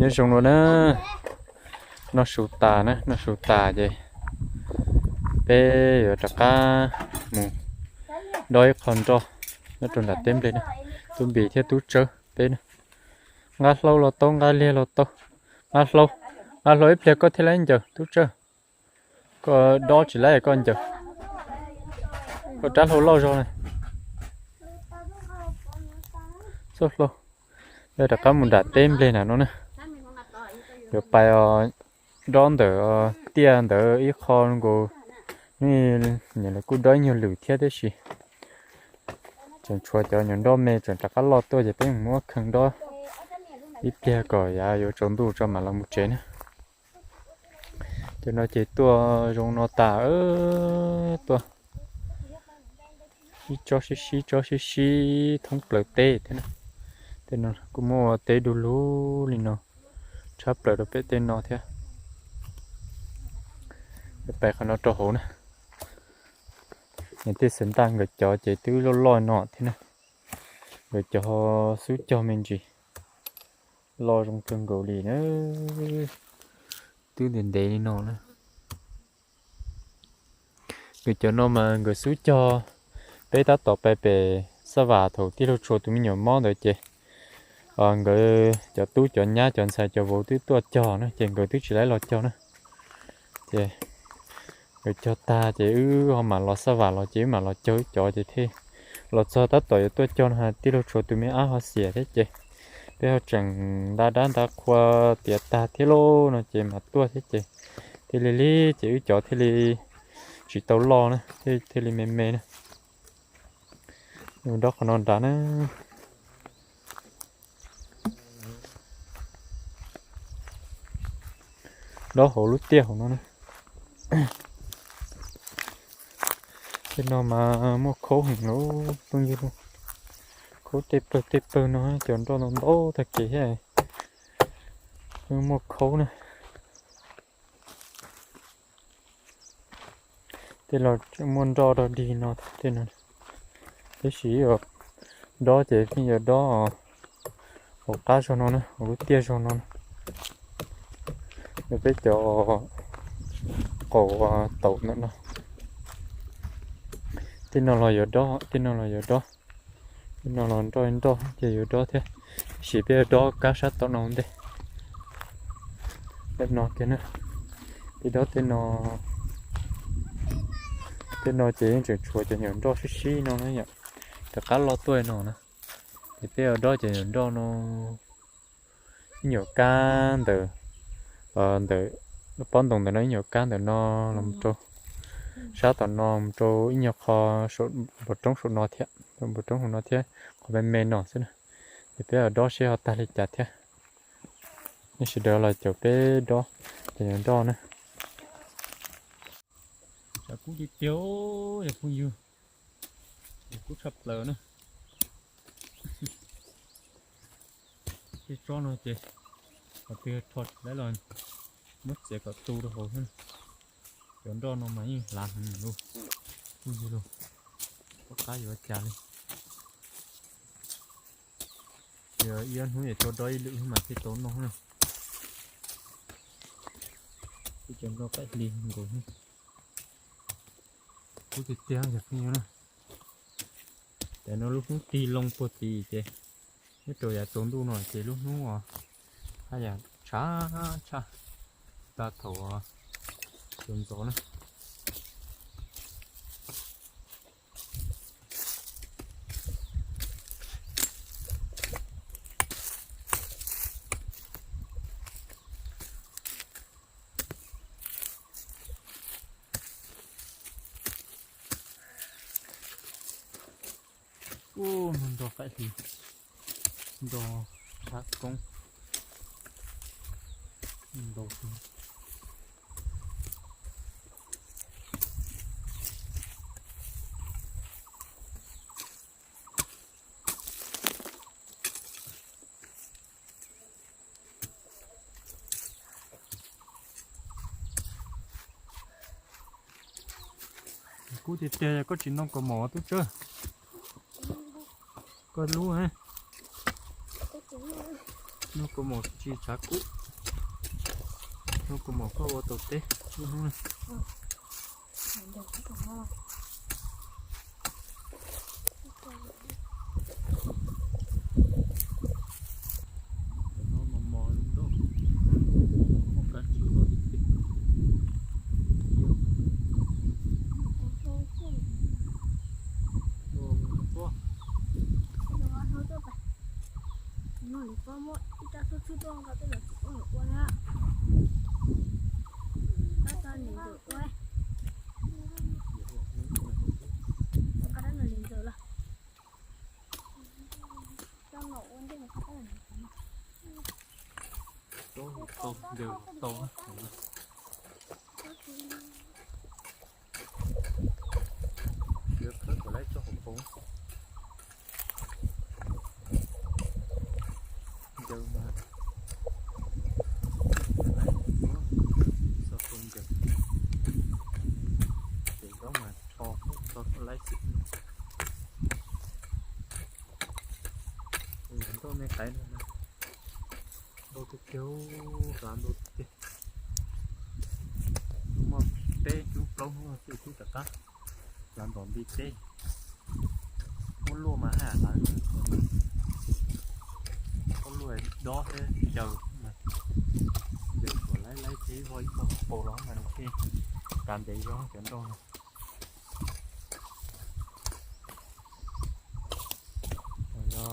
Nyob zoo no na, noj su tas na, noj su tas ces peb yuav rov qab mus dob ib qho nroj nyob rau nram teb nplej na. Tub Npis thiab Tub Tsawb peb na. Nqa hlau los tau, nqa liag los tau. Nqa hlau, nqa hlau ib pliag koj thiaj li ncaws Tub Tsawb. Koj dob tsis laib koj ncaws. Koj rab hlau loj zog na. Xub hlau. Yog rov qab mus nram teb nplej na no na. Yuav pais dob ntawm tiaj ntawd ib qho nkaus, nws kuj dob ib nyuag lwm thiab tiam sis tseem tshuav cov nyuam nroj me tseem rov qab loj tuaj ces peb mus muab kheej dob ib pliag kom yav yuav tsaus ntuj tso mam los mus tsev na. Cov no ces tuaj zoo no tas, tuaj sib tsob sib sib tsob sib sib thoob plaws teb thiab na. Tej no kuj muaj ua teb du lug li no tshab plaws rau pem tej no thiab. Pais qhov no rau hauv na. Niam tij Xeev Ntaj nkawd cov ces twb loj loj no thiab na. Nkawd cov xub cog me ntsis, loj zoo kawg nkaus li na. Twb ntev ntev li no na. Nkawd cov no mas nkawd xub cog, peb tab tom pais pem Xab Vam thaum tij laug Tshua tus me nyuam mob ntawd ces nkawd cov tub cov nyab cov ntxhais cov vauv twb tuaj cog na ces nkawd twb tsis laib los cog na. Ces nkawd cog tag ces wb ho mam los Xab Vam los ces wb mam los cog wb cov ces thiaj los txog tab tom yuav tuaj cog no tij laug Tshua tus me ab ho xiam thiab ces peb ho tseem nta dab nta qhua tiav tag thiab lauj no ces mam tuaj thiab ces thiaj li li ces wb cov thiaj li tsis tau loj na, thiaj li me me na. Dob qhov no nrad na. Dob hauv lub tiaj hauv no na. Tej no mas muaj khaub heev lauj phooj ywg lauj. Khaub tej pawg tej pawg no cov nroj ntau ntau tag kev thiab. Muaj khaub na. Tej los muaj nroj dog dig no tej no. Tab sis dob ces pheej yuav dob hauv qab zog no na, hauv lub tiaj zog no na. Peb cov qaum taum ntawm no. Tej no los yuav dob, tej no los yuav dob. Tej no los nroj nroj ces yuav dob thiab. Tab sis peb yuav dob kab sab tom no ua ntej. Ntawm no kiag na, peb dob tej no. Tej no ces yeej tseem tshuav cov nyuam nroj sib sib no na yom, rov qab loj tuaj no na. Ces peb yuav dob cov nyuam nroj no, ib nyuam kab ntawm, ntawm pob ntoos ntawm no, ib nyuam kab ntawm no los rau sab tom no mus rau ib nyuag qho npoo roob saum no thiab, npoo roob saum no thiab, qhov me me no xwb na. Ces peb yuav dob seb ho tag li cas thiab. Nej sawv daws los caum peb dob cov nyuam nroj na. Tshav kub tiag tiag, yog phooj ywg, tshav kub tshaj plaws na. Tej tsob no ces qhov twg rho tsis laib los muab txiav kom tu rau hauv xwb. Cov nroj no mas yeej hlav heev lauj, phooj ywg lauj, pom qab yuav ua cas li. Yog ib ob hnub es tso dob ib lwm mas thiaj tau noj na. Ib cov nroj qaim hli nkaus. Kub tiag tiag yog phooj ywg na. Tam no lub hnub tig loo puag tim ces nyob rau yav tsaus ntuj no ces lub hnub haj yam tshav tshaj tag thaum sawv ntxov na. Ub, nroj qaim hli, nroj tshab koob, ntau kawg. Kub tiag tiag, koj tsis ntoo kaus mom tub tsawb? Koj lub, tsis Hnub kua muag tsis tshav kub, hnub kua muag koj ua tau teb ib hnub. Cov no mos mos li ntag, muaj kab tsib loj tiag tiag. Ua, ua, ua. Nws pob muab ib rab xub txhwb tuaj nkaus tej zaum tsis ua lawm ua na. Tab tom nws ntxawm ua, ua rab no nws ntxawm los. Tau, ncaws tau. Yuav khawb kom laib tso hauv paus. Ncaws mas laib tso hauv paus ncaws. Ces zaub mas rho tso laib xwb. Ntau me qaib no ntau tiag tiag, hlav ntau tiag tiag. Muaj peb hnub plaub hnub xwb twb rov qab hlav ntom nti teb. Muab luaj mas haj hlav, muab luaj dob thiab ncaws, ncaws kom laib laib teb vog ib tog paus los mas nws thiaj tas ntev zog cov nroj no. Yog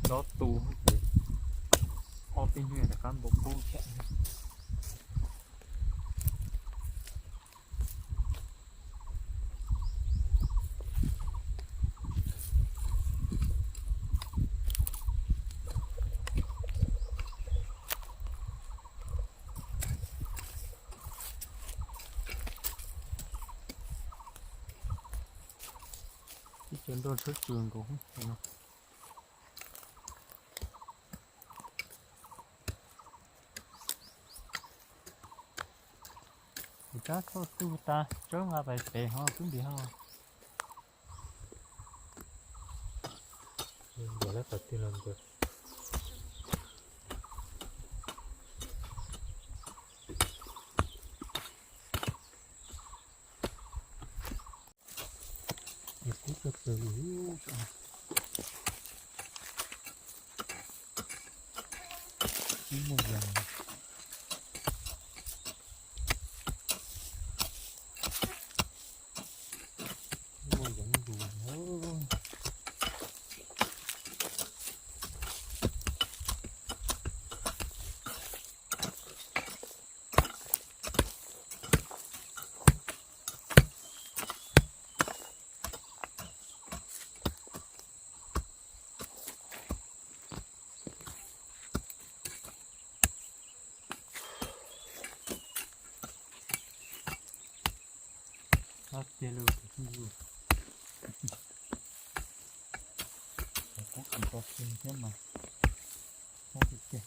dob tu ces ob peb hnub rov qab npau qub thiab. Ib co nroj tshawb tsw nkaus no. Kuv rab txoj tug tas tsawb nqa pais pem ho twb ntim ho. Npam lab qhov twg los npam. Kub txog plaws li. Ib muaj yees, ib muaj yees zus. Qab tiag li tus xib ntus. Kuv tsis tau xwb thiab mas qab tiag tiag.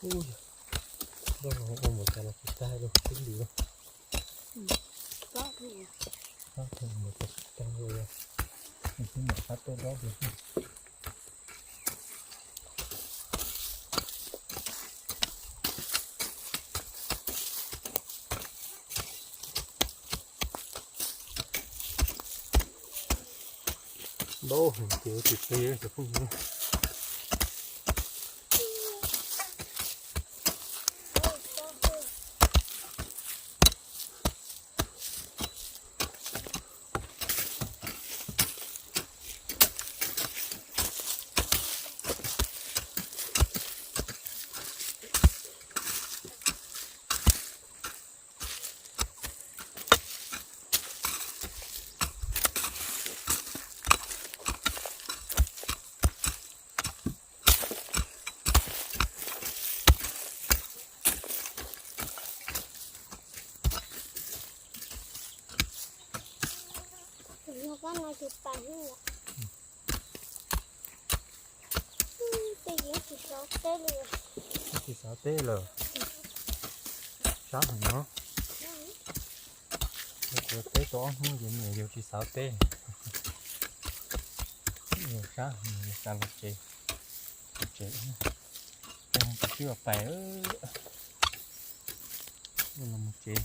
Ub, nroj no ua npaum cas los tsis tag li, twb lim lawm. Tab sis npaum cas tsis tag li, nws twb nyuam qab tuaj dob tiag. Npau heev ces ua tsis plig cov phooj ywg. Tej yeej tsis xav teb li. Tsis xav teb lawm. Sab heev no. Kuv teb tau ob hnub ces niam yus tsis xav teb. Yus sab heev, yus xav los tsev. Los tsev, tus twb pais los mus tsev.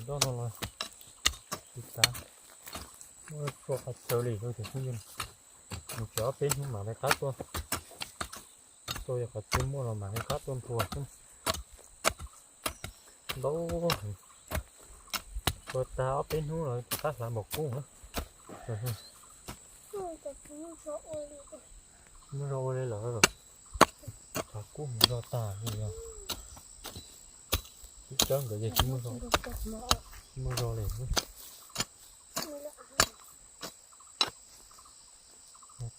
Nroj no los tiv tav, muab tso qhov chaw li rau cov phooj ywg. Mus tsev ob peb hnub mam li qab tuaj. Tuaj yog qhov tsis muaj los mam li qab tuaj nrhua xwb. Ntau heev. Tua tag ob peb hnub los rov qab hlawv npaum kub na. Muab zog ua li lawm. Hlawv kub mus zog tag li os. Tib cawb nkawd yeej tsis muaj zog, tsis muaj zog li.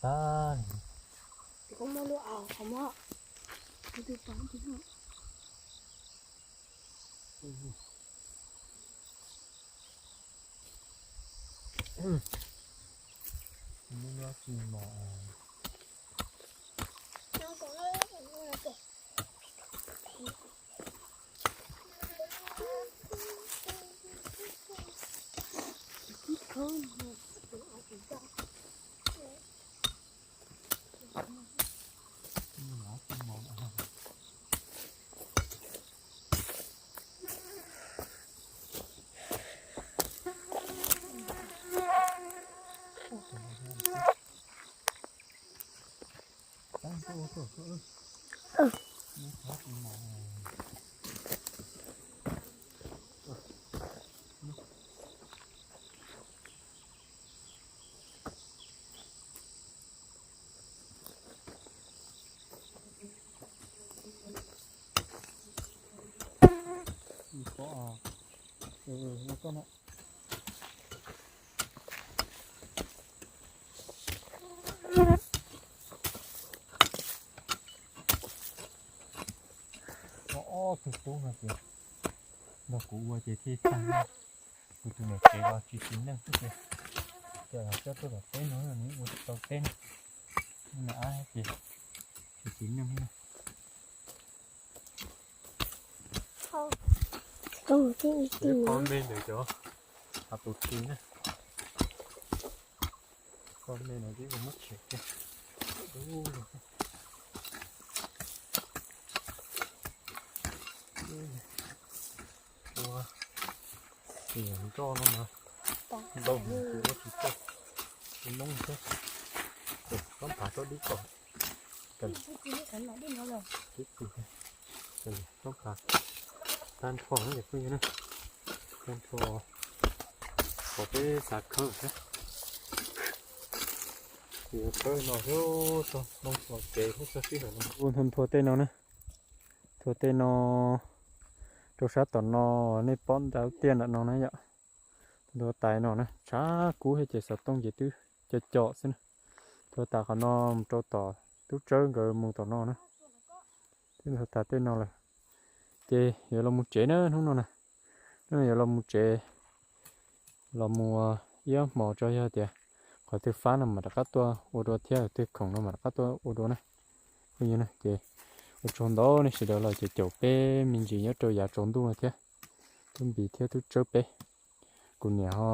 Tag li. Ob tug tub no ces nrog kuv ua ces thiaj tag. Kuv tus niam tsev los tsis tiv neej xwb ces, ces los coj tuaj tom teb no nws ua tsis tau teb no. Nws ab ces tsis tiv neej na. Qhov me ntawm cov, qhov tus txiv na. Qhov me no ces muab tshem kiag. Ua, nroj no mas ntau heev, kuv ua tsis tau, kuv noob thiab. Txhob nphav tsob dib kom. Txhob nphav, tag nrho na cov phooj ywg na, tag nrho qhov peb xav khawb thiab. Ces khawb no xwb, txog moo los tsev thiab txog sij hawm no. Nthua tej no na, nthua tej no rau sab tom no, nej pom ntawv tiaj ntawm no na yom. Nthua tais no na, tshav kub thiab ces xov tooj ces twb co co xwb na. Nthua tas qhov no mus rau tom tub tsawb nkawd mus tom no na. Twb nthua tas tej no lawm, ces yuav los mus tsev na hnub no na. Hnub no yuav los mus tsev, los mus ib ob hmos tso, yog tias qhov twg fab no mam rov qab tuaj ua dua thiab, qhov twg khoom no mam rov qab tuaj ua dua na. Phooj ywg na, ces ua tsaug ntau nej sawv daws los ces caum peb me ntsis nyob rau yav tsaus ntuj no thiab, tub Npis thiab tub Tsawb peb. Kuv niam ho